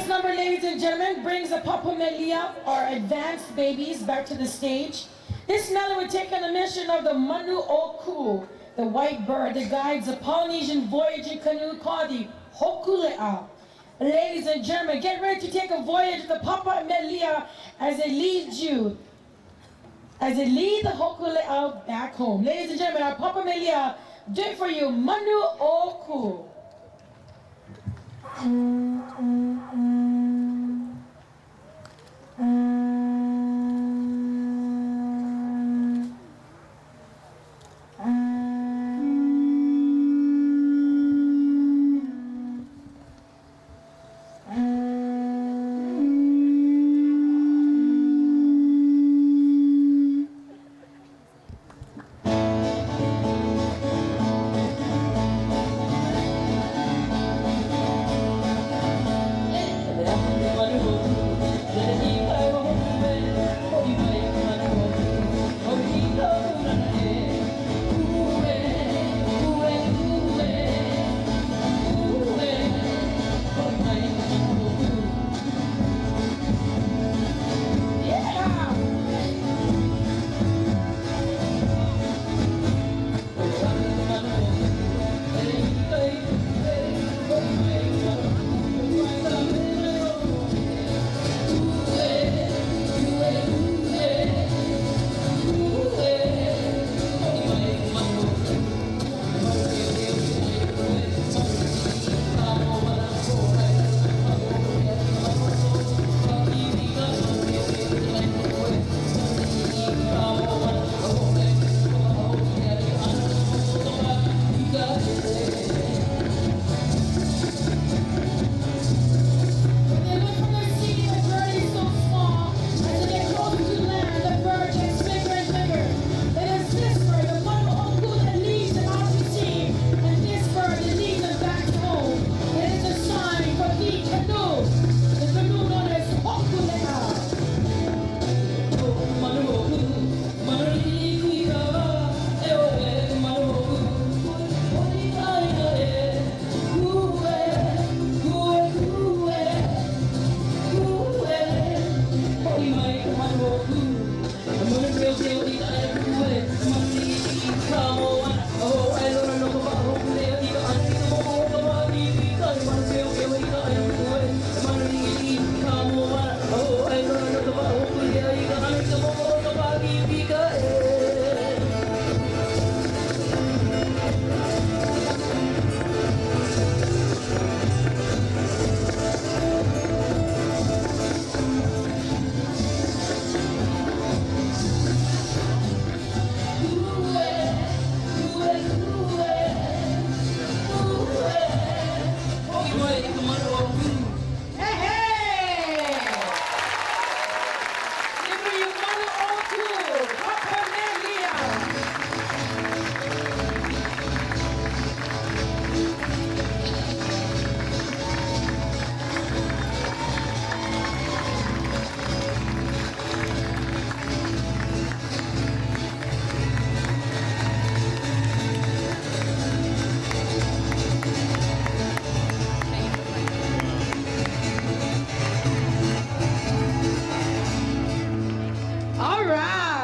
Next number, ladies and gentlemen, brings the Papa Melia, our advanced babies, back to the stage. This mele would take on the mission of the Manu o Ku, the white bird that guides the Polynesian voyaging canoe called the Hokulea. Ladies and gentlemen, get ready to take a voyage with the Papa Melia as they lead you, as they lead the Hokulea back home. Ladies and gentlemen, our Papa Melia do it for you, Manu o Ku.